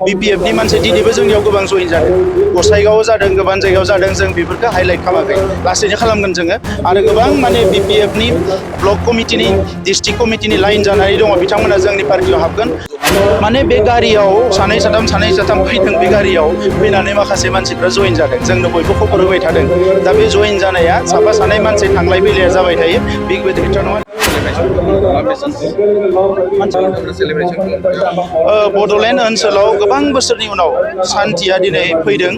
BPF नि मानसि दिनैबो जोंनियाव गोबां जइन जादों गसाइगाव जादों गोबां जायगायाव जादों जों बेफोरखौ हाइलाइट खालामाखै लासैनो खालामगोन जोङो आरो गोबां माने BPF नि ब्लक कमिटिनि डिस्ट्रिक्ट कमिटिनि लाइन जानानै दङ बिथांमोना जोंनि पार्टियाव हाबगोन माने बे गारियाव सानै साथाम फैदों बे गारियाव फैनानै माखासे मानसिफ्रा जइन जादों जोंनो बयबो खबर होबाय थादों दा बे जइन जानाया साफा सानै मानसि थांलाय फैलाया जाबाय थायो बिग गिदिर खोथा नङा बड'लेण्ड ओनसोलाव गोबां बोसोरनि उनाव सान्थिया दिनै फैदों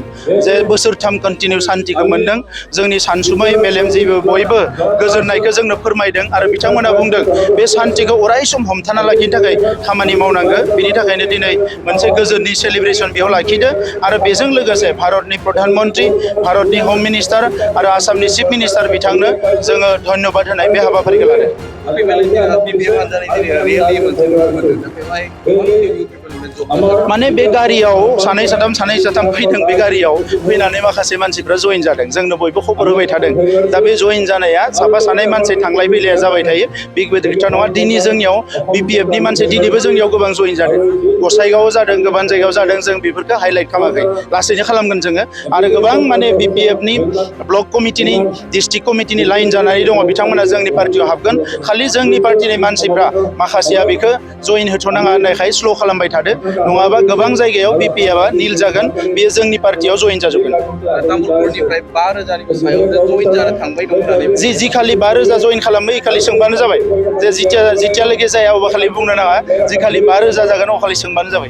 जे बोसोरथाम कन्टिनिउ सान्थिखौ मोनदों जोंनि सानसुमै मेलेमजिबि बयबो गोजोननायखौ जोंनो फोरमायदों आरो बिथांमोना बुंदों बे सान्थिखौ अराय सम हमथाना लाखिनो थाखाय खामानि मावनांगौ बिनि थाखायनो दिनै मोनसे गोजोननि सेलिब्रेसन बेयाव लाखिदों आरो बेजों लोगोसे भारतनि प्रधान मन्त्रि भारतनि हम मिनिस्टार आरो आसामनि चिफ मिनिस्टार बिथांनो जोङो धन्यबाद होनाय बे हाबाफारिखौ लादों माने बे गारियाव सानै साथाम फैदों बे गारियाव फैनानै माखासे मानसिफ्रा जइन जादों जोंनो बयबो खबर होबाय थादों दा बे जइन जानाया साफा सानै मानसि थांलाय फैलाया जाबाय थायो बिग गिदिर खोथा नङा दिनै जोंनियाव BPF नि मानसि दिनैबो जोंनियाव गोबां जइन जादों गसाइगाव जादों गोबां जायगायाव जादों जों बेफोरखौ हाइलाइट खालामाखै लासैनो खालामगोन जोङो आरो गोबां माने BPF नि ब्लक कमिटिनि डिस्ट्रिक्ट कमिटिनि लाइन जानानै दङ बिथांमोना जोंनि पार्टियाव हाबगोन खालि जोंनि पार्टिनि मानसिफ्रा माखासेया बेखौ जइन होथ'नाङा होननायखाय स्ल' खालामबाय थादों नङाबा गोबां जायगायाव BPF आ निल जागोन बेयो जोंनि पार्टियाव जइन जाजोबगोन जि खालि 5,000 जइन खालामो इ खालि सोंबानो जाबाय जे जिथियालागै जाया अबा खालि बुंनो नाङा जि खालि 5,000 जागोन अ खालि सोंबानो जाबाय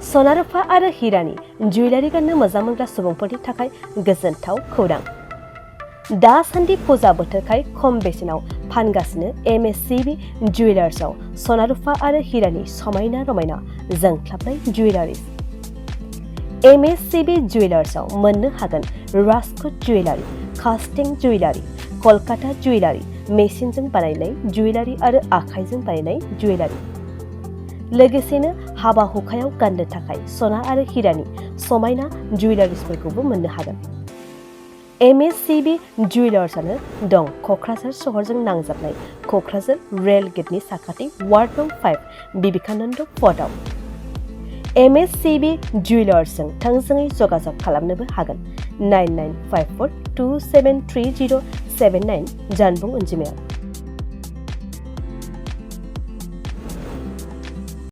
सना रुफा आरो हिरानि जुवेलारि गाननो मोजां मोनग्रा सुबुंफोरनि थाखाय गोजोनथाव खौरां दासान्दि फुजा बोथोरखाय खम बेसेनाव फानगासिनो MSCB जुवेलार्सआव सना रुफा आरो हिरानि समायना रमायना जोंख्लाबनाय जुवेलारिज MSCB जुवेलार्सआव मोननो हागोन राजकोट जुवेलारि कास्टिं जुवेलारि कलकाता जुवेलारि मेसिनजों बानायनाय जुवेलारि आरो आखाइजों बानायनाय जुवेलारि लोगोसेनो हाबा हुखायाव गाननो थाखाय सना आरो हिरानि समायना जुवेलारिसफोरखौबो मोननो हागोन MSCB जुवेलार्सआनो दं क'क्राझार सहरजों नांजाबनाय क'क्राझार रेल गेटनि साखाथि वार्ड नं 5 बिबेकानन्द फर्टआव MSCB जुवेलार्सजों थोंजोङै जगाजग खालामनोबो हागोन 9954273079 जानबुं अनजिमायाव